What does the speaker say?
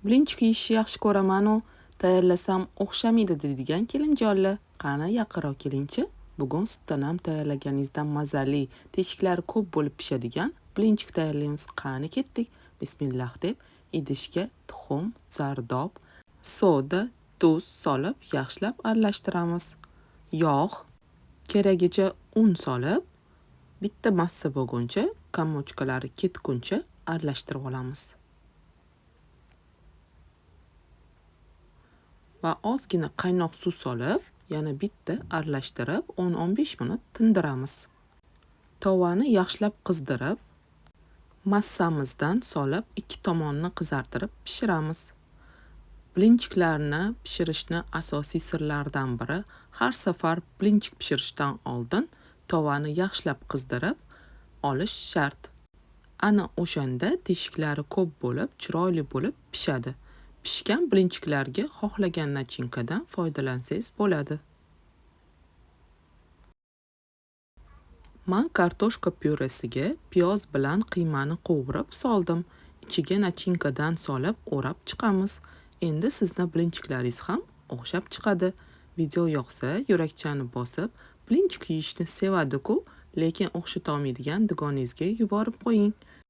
Blinchik yeyishni yaxshi ko'raman-u, tayyorlasam o'xshamaydi deydigan kelinjonlar, qani yaqinroq kelingchi. Bugun sutdan ham tayyorlaganingizdan mazali, teshiklari ko'p bo'lib pishadigan blinchik tayyorlaymiz. Qani ketdik. Bismillah deb idishga tuxum, zardob, soda, tuz solib yaxshilab aralashtiramiz. Yog', keragicha un solib, bitta massa bo'lguncha, komochkalari ketguncha aralashtirib olamiz. Va ozgina qaynoq suv solib, yana bitta aralashtirib 10-15 minut tindiramiz. Tovani yaxshilab qizdirib, massamizdan solib ikki tomonini qizartirib pishiramiz. Blinchiklarni pishirishni asosiy sirlaridan biri har safar blinchik pishirishdan oldin tovani yaxshilab qizdirib olish shart. Ana o'shanda teshiklari ko'p bo'lib, chiroyli bo'lib pishadi. Pishgan blinchiklarga xohlagan nachinkadan foydalansangiz bo'ladi. Men kartoshka pyuresiga piyoz bilan qiymani qovurib soldim. Ichiga nachinkadan solib o'rab chiqamiz. Endi sizni blinchiklaringiz ham o'xshab chiqadi. Video yoqsa yurakchani bosib, blinchik yeyishni sevadi-ku, lekin o'xshatolmaydigan dugoningizga yuborib qo'ying.